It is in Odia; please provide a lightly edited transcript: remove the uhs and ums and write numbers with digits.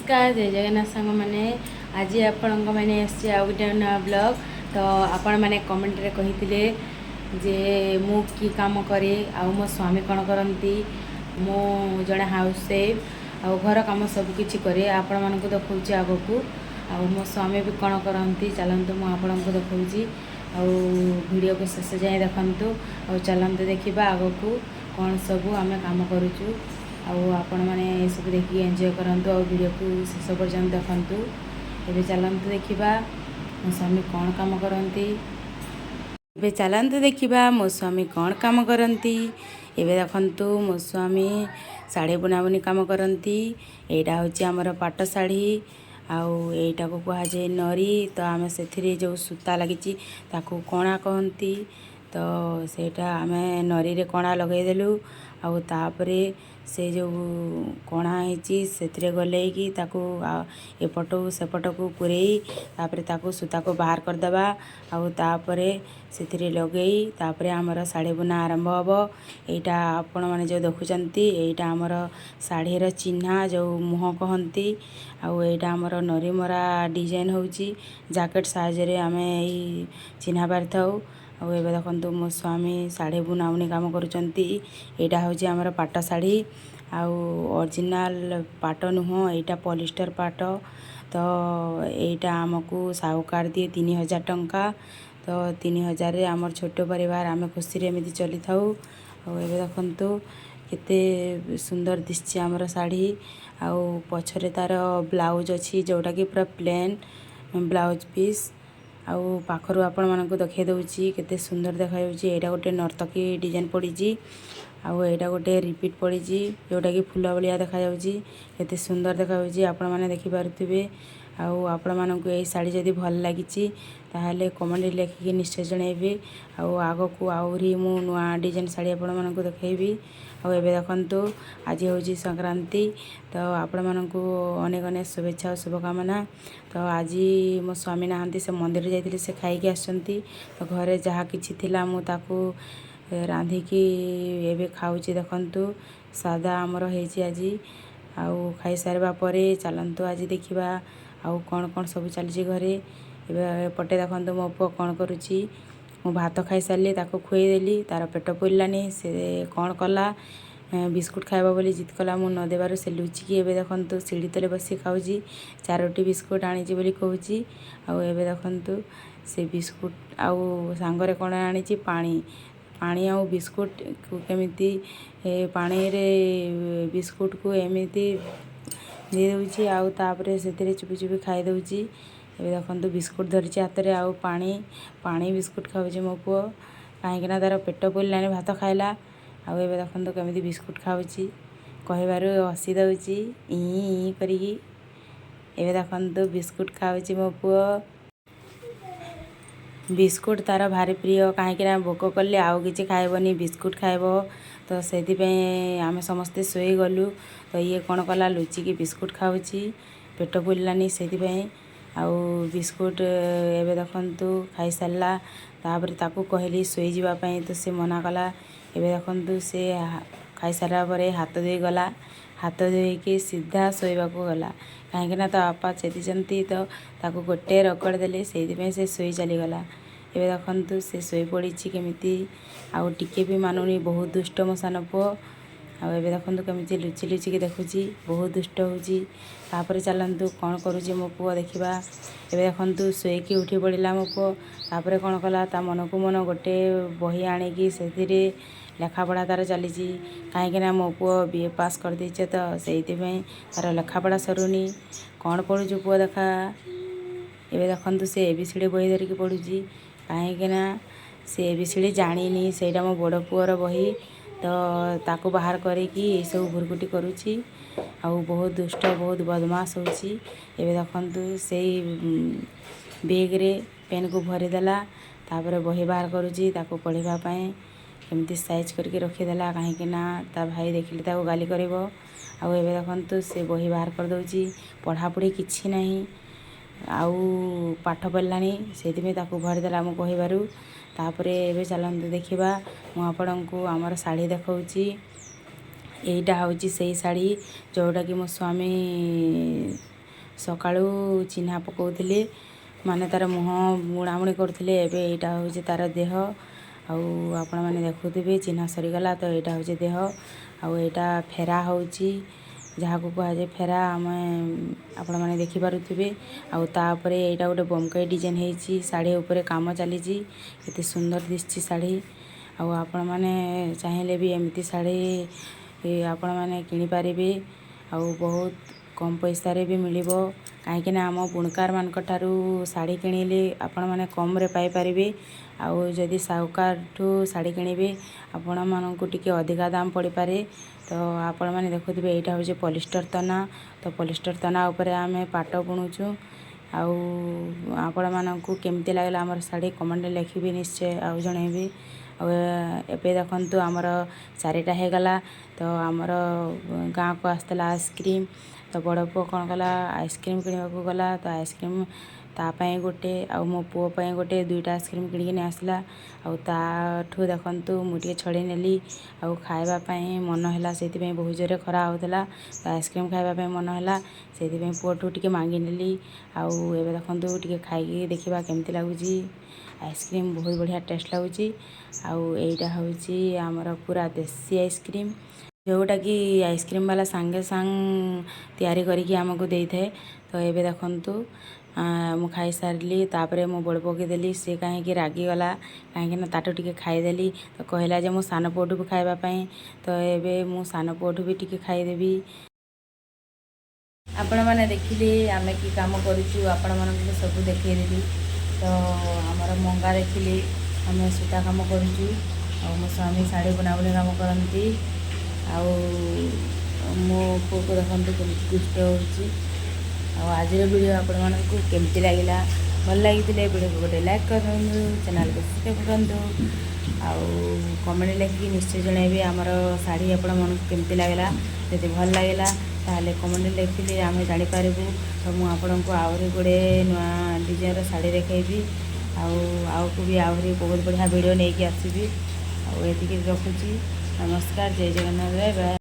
ନମସ୍କାର, ଜୟ ଜଗନ୍ନାଥ ସାଙ୍ଗମାନେ। ଆଜି ଆପଣଙ୍କ ମାନେ ଆସିଛି ଆଉ ଗୋଟେ ନୂଆ ବ୍ଲଗ୍। ତ ଆପଣମାନେ କମେଣ୍ଟରେ କହିଥିଲେ ଯେ ମୁଁ କି କାମ କରେ ଆଉ ମୋ ସ୍ୱାମୀ କ'ଣ କରନ୍ତି। ମୁଁ ଜଣେ ହାଉସ୍ ୱାଇଫ୍ ଆଉ ଘର କାମ ସବୁ କିଛି କରେ। ଆପଣମାନଙ୍କୁ ଦେଖାଉଛି ଆଗକୁ। ଆଉ ମୋ ସ୍ୱାମୀ ବି କ'ଣ କରନ୍ତି, ଚାଲନ୍ତୁ ମୁଁ ଆପଣଙ୍କୁ ଦେଖାଉଛି। ଆଉ ଭିଡ଼ିଓକୁ ଶେଷ ଯାଏଁ ଦେଖନ୍ତୁ। ଆଉ ଚାଲନ୍ତୁ ଦେଖିବା ଆଗକୁ କ'ଣ ସବୁ ଆମେ କାମ କରୁଛୁ। ଆଉ ଆପଣମାନେ ଏସବୁ ଦେଖିକି ଏନ୍ଜୟ କରନ୍ତୁ ଆଉ ଭିଡ଼ିଓକୁ ଶେଷ ପର୍ଯ୍ୟନ୍ତ ଦେଖନ୍ତୁ। ଏବେ ଚାଲନ୍ତୁ ଦେଖିବା ମୋ ସ୍ୱାମୀ କ'ଣ କାମ କରନ୍ତି। ଏବେ ଚାଲନ୍ତୁ ଦେଖିବା ମୋ ସ୍ୱାମୀ କ'ଣ କାମ କରନ୍ତି। ଏବେ ଦେଖନ୍ତୁ, ମୋ ସ୍ୱାମୀ ଶାଢ଼ୀ ବୁଣାବୁଣି କାମ କରନ୍ତି। ଏଇଟା ହେଉଛି ଆମର ପାଟ ଶାଢ଼ୀ ଆଉ ଏଇଟାକୁ କୁହାଯାଏ ନରି। ତ ଆମେ ସେଥିରେ ଯେଉଁ ସୂତା ଲାଗିଛି, ତାକୁ କଣା କହନ୍ତି। ତ ସେଇଟା ଆମେ ନରିରେ କଣା ଲଗାଇଦେଲୁ ଆଉ ତାପରେ ସେ ଯେଉଁ କଣା ହେଇଛି, ସେଥିରେ ଗଲେଇକି ତାକୁ ଏପଟୁ ସେପଟକୁ ପୂରେଇ, ତାପରେ ତାକୁ ସୂତାକୁ ବାହାର କରିଦେବା। ଆଉ ତାପରେ ସେଥିରେ ଲଗେଇ ତାପରେ ଆମର ଶାଢ଼ୀ ବୁଣା ଆରମ୍ଭ ହେବ। ଏଇଟା ଆପଣମାନେ ଯେଉଁ ଦେଖୁଛନ୍ତି, ଏଇଟା ଆମର ଶାଢ଼ୀର ଚିହ୍ନା, ଯେଉଁ ମୁହଁ କହନ୍ତି। ଆଉ ଏଇଟା ଆମର ନରିମରା ଡିଜାଇନ୍ ହେଉଛି। ଜ୍ୟାକେଟ୍ ସାହାଯ୍ୟରେ ଆମେ ଏଇ ଚିହ୍ନା ପାରିଥାଉ। ଆଉ ଏବେ ଦେଖନ୍ତୁ, ମୋ ସ୍ୱାମୀ ଶାଢ଼ୀ ବୁଣାବୁଣି କାମ କରୁଛନ୍ତି। ଏଇଟା ହେଉଛି ଆମର ପାଟ ଶାଢ଼ୀ। ଆଉ ଅରିଜିନାଲ୍ ପାଟ ନୁହଁ, ଏଇଟା ପଲିଷ୍ଟର ପାଟ। ତ ଏଇଟା ଆମକୁ ସାହୁକାର ଦିଏ 3000 ଟଙ୍କା। ତ 3000ରେ ଆମର ଛୋଟ ପରିବାର, ଆମେ ଖୁସିରେ ଏମିତି ଚଲିଥାଉ। ଆଉ ଏବେ ଦେଖନ୍ତୁ, କେତେ ସୁନ୍ଦର ଦିଶୁଛି ଆମର ଶାଢ଼ୀ। ଆଉ ପଛରେ ତା'ର ବ୍ଲାଉଜ୍ ଅଛି, ଯେଉଁଟାକି ପୁରା ପ୍ଲେନ୍ ବ୍ଲାଉଜ୍ ପିସ୍। ଆଉ ପାଖରୁ ଆପଣମାନଙ୍କୁ ଦେଖାଇ ଦେଉଛି, କେତେ ସୁନ୍ଦର ଦେଖାଯାଉଛି। ଏଇଟା ଗୋଟେ ନର୍ତ୍ତକୀ ଡିଜାଇନ୍ ପଡ଼ିଛି ଆଉ ଏଇଟା ଗୋଟେ ରିପିଟ୍ ପଡ଼ିଛି, ଯେଉଁଟାକି ଫୁଲ ଭଳିଆ ଦେଖାଯାଉଛି। କେତେ ସୁନ୍ଦର ଦେଖାଯାଉଛି, ଆପଣମାନେ ଦେଖିପାରୁଥିବେ। ଆଉ ଆପଣମାନଙ୍କୁ ଏଇ ଶାଢ଼ୀ ଯଦି ଭଲ ଲାଗିଛି, ତାହେଲେ କମେଣ୍ଟରେ ଲେଖିକି ନିଶ୍ଚୟ ଜଣାଇବେ। ଆଉ ଆଗକୁ ଆହୁରି ମୁଁ ନୂଆ ଡିଜାଇନ୍ ଶାଢ଼ୀ ଆପଣମାନଙ୍କୁ ଦେଖାଇବି। ଆଉ ଏବେ ଦେଖନ୍ତୁ, ଆଜି ହେଉଛି ସଂକ୍ରାନ୍ତି। ତ ଆପଣମାନଙ୍କୁ ଅନେକ ଅନେକ ଶୁଭେଚ୍ଛା ଆଉ ଶୁଭକାମନା। ତ ଆଜି ମୋ ସ୍ୱାମୀ ନାହାନ୍ତି, ସେ ମନ୍ଦିର ଯାଇଥିଲେ, ସେ ଖାଇକି ଆସିଛନ୍ତି। ତ ଘରେ ଯାହା କିଛି ଥିଲା, ମୁଁ ତାକୁ ରାନ୍ଧିକି ଏବେ ଖାଉଛି। ଦେଖନ୍ତୁ, ସାଦା ଆମର ହେଇଛି ଆଜି। ଆଉ ଖାଇସାରିବା ପରେ ଚାଲନ୍ତୁ ଆଜି ଦେଖିବା ଆଉ କ'ଣ କ'ଣ ସବୁ ଚାଲିଛି ଘରେ। ଏବେ ଏପଟେ ଦେଖନ୍ତୁ, ମୋ ପୁଅ କ'ଣ କରୁଛି। ମୁଁ ଭାତ ଖାଇସାରିଲି, ତାକୁ ଖୁଆଇଦେଲି। ତା'ର ପେଟ ପୁରିଲାନି। ସେ କ'ଣ କଲା, ବିସ୍କୁଟ୍ ଖାଇବ ବୋଲି ଜିଦ୍ କଲା। ମୁଁ ନ ଦେବାରୁ ସେ ଲୁଚିକି ଏବେ ଦେଖନ୍ତୁ ସିଢ଼ି ତଳେ ବସି ଖାଉଛି। ଚାରୋଟି ବିସ୍କୁଟ୍ ଆଣିଛି ବୋଲି କହୁଛି। ଆଉ ଏବେ ଦେଖନ୍ତୁ, ସେ ବିସ୍କୁଟ୍ ଆଉ ସାଙ୍ଗରେ କ'ଣ ଆଣିଛି, ପାଣି। ପାଣି ଆଉ ବିସ୍କୁଟ୍କୁ କେମିତି ପାଣିରେ ବିସ୍କୁଟ୍କୁ ଏମିତି ଦେଇଦେଉଛି ଆଉ ତାପରେ ସେଥିରେ ଚୁପି ଚୁପି ଖାଇଦେଉଛି। ଏବେ ଦେଖନ୍ତୁ, ବିସ୍କୁଟ୍ ଧରିଛି ହାତରେ ଆଉ ପାଣି ପାଣି ବିସ୍କୁଟ୍ ଖାଉଛି ମୋ ପୁଅ, କାହିଁକିନା ତା'ର ପେଟ ପୁରିଲାନି, ଭାତ ଖାଇଲା। ଆଉ ଏବେ ଦେଖନ୍ତୁ କେମିତି ବିସ୍କୁଟ୍ ଖାଉଛି, କହିବାରୁ ହସି ଦେଉଛି ଇଁ ଇଁ କରିକି। ଏବେ ଦେଖନ୍ତୁ, ବିସ୍କୁଟ୍ ଖାଉଛି ମୋ ପୁଅ। ବିସ୍କୁଟ୍ ତା'ର ଭାରି ପ୍ରିୟ, କାହିଁକିନା ଭୋକ କଲେ ଆଉ କିଛି ଖାଇବନି, ବିସ୍କୁଟ୍ ଖାଇବ। ତ ସେଥିପାଇଁ ଆମେ ସମସ୍ତେ ଶୋଇଗଲୁ, ତ ଇଏ କ'ଣ କଲା, ଲୁଚିକି ବିସ୍କୁଟ୍ ଖାଉଛି। ପେଟ ପୁରିଲାନି ସେଥିପାଇଁ। ଆଉ ବିସ୍କୁଟ୍ ଏବେ ଦେଖନ୍ତୁ ଖାଇସାରିଲା। ତାପରେ ତାକୁ କହିଲି ଶୋଇଯିବା ପାଇଁ, ତ ସେ ମନା କଲା। ଏବେ ଦେଖନ୍ତୁ, ସେ ଖାଇସାରିଲା ପରେ ହାତ ଧୋଇଗଲା। ହାତ ଧୋଇକି ସିଧା ଶୋଇବାକୁ ଗଲା, କାହିଁକିନା ତା ବାପା ଚେତିଛନ୍ତି, ତ ତାକୁ ଗୋଟେ ରଗଡ଼ ଦେଲେ, ସେଇଥିପାଇଁ ସେ ଶୋଇ ଚାଲିଗଲା। ଏବେ ଦେଖନ୍ତୁ, ସେ ଶୋଇପଡ଼ିଛି କେମିତି। ଆଉ ଟିକେ ବି ମାନୁନି, ବହୁତ ଦୁଷ୍ଟ ମୋ ସାନ ପୁଅ। ଆଉ ଏବେ ଦେଖନ୍ତୁ କେମିତି ଲୁଚି ଲୁଚିକି ଦେଖୁଛି, ବହୁତ ଦୁଷ୍ଟ ହେଉଛି। ତାପରେ ଚାଲନ୍ତୁ କ'ଣ କରୁଛି ମୋ ପୁଅ ଦେଖିବା। ଏବେ ଦେଖନ୍ତୁ, ଶୋଇକି ଉଠି ପଡ଼ିଲା ମୋ ପୁଅ। ତାପରେ କ'ଣ କଲା, ତା ମନକୁ ମନ ଗୋଟେ ବହି ଆଣିକି ସେଥିରେ ଲେଖାପଢ଼ା ତା'ର ଚାଲିଛି, କାହିଁକିନା ମୋ ପୁଅ ବିଏ ପାସ୍ କରିଦେଇଛି, ତ ସେଇଥିପାଇଁ ତା'ର ଲେଖାପଢ଼ା ସରୁନି। କ'ଣ ପଢ଼ୁଛୁ ପୁଅ, ଦେଖା। ଏବେ ଦେଖନ୍ତୁ, ସେ ଏବିସିଡ଼ି ବହି ଧରିକି ପଢ଼ୁଛି, କାହିଁକିନା ସେ ଏବିସିଡ଼ି ଜାଣିନି। ସେଇଟା ମୋ ବଡ଼ ପୁଅର ବହି, ତ ତାକୁ ବାହାର କରିକି ଏସବୁ ଭୁରକୁଟି କରୁଛି। ଆଉ ବହୁତ ଦୁଷ୍ଟ, ବହୁତ ବଦମାସ ହେଉଛି। ଏବେ ଦେଖନ୍ତୁ, ସେଇ ବେଗ୍ରେ ପେନ୍କୁ ଭରିଦେଲା। ତାପରେ ବହି ବାହାର କରୁଛି ତାକୁ ପଢ଼ିବା ପାଇଁ। କେମିତି ସାଇଜ୍ କରିକି ରଖିଦେଲା, କାହିଁକି ନା ତା ଭାଇ ଦେଖିଲେ ତାକୁ ଗାଲି କରିବ। ଆଉ ଏବେ ଦେଖନ୍ତୁ, ସେ ବହି ବାହାର କରିଦେଉଛି। ପଢ଼ାପଢ଼ି କିଛି ନାହିଁ, ଆଉ ପାଠ ପଢ଼ିଲାନି, ସେଇଥିପାଇଁ ତାକୁ ଭରିଦେଲା ମୁଁ କହିବାରୁ। ତାପରେ ଏବେ ଚାଲନ୍ତୁ ଦେଖିବା, ମୁଁ ଆପଣଙ୍କୁ ଆମର ଶାଢ଼ୀ ଦେଖାଉଛି। ଏଇଟା ହେଉଛି ସେଇ ଶାଢ଼ୀ, ଯେଉଁଟାକି ମୋ ସ୍ୱାମୀ ସକାଳୁ ଚିହ୍ନା ପକାଉଥିଲେ, ମାନେ ତାର ମୁହଁ ବୁଣାବୁଣି କରୁଥିଲେ। ଏବେ ଏଇଟା ହେଉଛି ତାର ଦେହ। ଆଉ ଆପଣମାନେ ଦେଖୁଥିବେ, ଚିହ୍ନା ସରିଗଲା ତ ଏଇଟା ହେଉଛି ଦେହ। ଆଉ ଏଇଟା ଫେରା ହେଉଛି, ଯାହାକୁ କୁହାଯାଏ ଫେରା। ଆମେ ଆପଣମାନେ ଦେଖିପାରୁଥିବେ। ଆଉ ତାପରେ ଏଇଟା ଗୋଟେ ବମକାଇ ଡିଜାଇନ୍ ହେଇଛି। ଶାଢ଼ୀ ଉପରେ କାମ ଚାଲିଛି। କେତେ ସୁନ୍ଦର ଦିଶୁଛି ଶାଢ଼ୀ। ଆଉ ଆପଣମାନେ ଚାହିଁଲେ ବି ଏମିତି ଶାଢ଼ୀ ଆପଣମାନେ କିଣିପାରିବେ ଆଉ ବହୁତ କମ୍ ପଇସାରେ ବି ମିଳିବ, କାହିଁକିନା ଆମ ବୁଣକାରମାନଙ୍କ ଠାରୁ ଶାଢ଼ୀ କିଣିଲେ ଆପଣମାନେ କମ୍ରେ ପାଇପାରିବେ। ଆଉ ଯଦି ସାହୁକାରଠୁ ଶାଢ଼ୀ କିଣିବେ, ଆପଣମାନଙ୍କୁ ଟିକେ ଅଧିକା ଦାମ ପଡ଼ିପାରେ। ତ ଆପଣମାନେ ଦେଖୁଥିବେ, ଏଇଟା ହେଉଛି ପଲିଷ୍ଟର ତନା। ତ ପଲିଷ୍ଟର ତନା ଉପରେ ଆମେ ପାଟ ବୁଣୁଛୁ। ଆଉ ଆପଣମାନଙ୍କୁ କେମିତି ଲାଗିଲା ଆମର ଶାଢ଼ୀ, କମେଣ୍ଟରେ ଲେଖିବେ ନିଶ୍ଚୟ ଆଉ ଜଣେଇବେ। ଆଉ ଏବେ ଦେଖନ୍ତୁ, ଆମର 4ଟା ହେଇଗଲା। ତ ଆମର ଗାଁକୁ ଆସିଥିଲା ଆଇସ୍କ୍ରିମ୍। ତ ବଡ଼ ପୁଅ କ'ଣ କଲା? ଆଇସ୍କ୍ରିମ୍ କିଣିବାକୁ ଗଲା। ତ ଆଇସ୍କ୍ରିମ୍ ତା ପାଇଁ ଗୋଟେ ଆଉ ମୋ ପୁଅ ପାଇଁ ଗୋଟେ, ଦୁଇଟା ଆଇସ୍କ୍ରିମ୍ କିଣିକି ନେଇ ଆସିଲା। ଆଉ ତାଠୁ ଦେଖନ୍ତୁ, ମୁଁ ଟିକେ ଛଡ଼େଇ ନେଲି ଆଉ ଖାଇବା ପାଇଁ ମନ ହେଲା। ସେଇଥିପାଇଁ ବହୁତ ଜୋରରେ ଖରା ହେଉଥିଲା, ତ ଆଇସ୍କ୍ରିମ୍ ଖାଇବା ପାଇଁ ମନ ହେଲା। ସେଇଥିପାଇଁ ପୁଅଠୁ ଟିକେ ମାଗି ନେଲି। ଆଉ ଏବେ ଦେଖନ୍ତୁ, ଟିକେ ଖାଇକି ଦେଖିବା କେମିତି ଲାଗୁଛି ଆଇସ୍କ୍ରିମ୍। ବହୁତ ବଢ଼ିଆ ଟେଷ୍ଟ ଲାଗୁଛି। ଆଉ ଏଇଟା ହେଉଛି ଆମର ପୁରା ଦେଶୀ ଆଇସ୍କ୍ରିମ୍, ଯେଉଁଟାକି ଆଇସ୍କ୍ରିମ୍ ବାଲା ସାଙ୍ଗେ ସାଙ୍ଗେ ତିଆରି କରିକି ଆମକୁ ଦେଇଥାଏ। ତ ଏବେ ଦେଖନ୍ତୁ, ମୁଁ ଖାଇସାରିଲି। ତାପରେ ମୁଁ ବଡ଼ ପୁଅକୁ ଦେଲି। ସେ କାହିଁକି ରାଗିଗଲା, କାହିଁକିନା ତାଠୁ ଟିକେ ଖାଇଦେଲି। ତ କହିଲା ଯେ ମୁଁ ସାନ ପୁଅଠୁ ବି ଖାଇବା ପାଇଁ। ତ ଏବେ ମୁଁ ସାନ ପୁଅଠୁ ବି ଟିକେ ଖାଇଦେବି। ଆପଣମାନେ ଦେଖିଲେ ଆମେ କି କାମ କରୁଛୁ। ଆପଣମାନଙ୍କୁ ସବୁ ଦେଖେଇଦେଲି। ତ ଆମର ମଙ୍ଗା ଦେଖିଲେ, ଆମେ ସୂତା କାମ କରୁଛୁ ଆଉ ମୋ ସ୍ୱାମୀ ଶାଢ଼ୀ ବୁଣାବୁଣି କାମ କରନ୍ତି। ଆଉ ମୋ ପୁଅକୁ ଦେଖନ୍ତୁ, କେମିତି ଦୁଷ୍ଟ ହେଉଛି। ଆଉ ଆଜିର ଭିଡ଼ିଓ ଆପଣମାନଙ୍କୁ କେମିତି ଲାଗିଲା? ଭଲ ଲାଗିଥିଲେ ଭିଡ଼ିଓକୁ ଗୋଟେ ଲାଇକ୍ କରନ୍ତୁ, ଚ୍ୟାନେଲକୁ ସବସ୍କ୍ରାଇବ୍ କରନ୍ତୁ ଆଉ କମେଣ୍ଟ ଲେଖିକି ନିଶ୍ଚୟ ଜଣାଇବେ ଆମର ଶାଢ଼ୀ ଆପଣମାନଙ୍କୁ କେମିତି ଲାଗିଲା। ଯଦି ଭଲ ଲାଗିଲା, ତାହେଲେ କମେଣ୍ଟ ଲେଖିଲେ ଆମେ ଜାଣିପାରିବୁ। ତ ମୁଁ ଆପଣଙ୍କୁ ଆହୁରି ଗୁଡ଼ିଏ ନୂଆ ଡିଜାଇନର ଶାଢ଼ୀ ଦେଖେଇବି ଆଉ ଆଗକୁ ବି ଆହୁରି ବହୁତ ବଢ଼ିଆ ଭିଡ଼ିଓ ନେଇକି ଆସିବି। ଆଉ ଏତିକି ରଖୁଛି। ନମସ୍କାର, ଜୟ ଜଗନ୍ନାଥ, ବାଏ ବାଏ।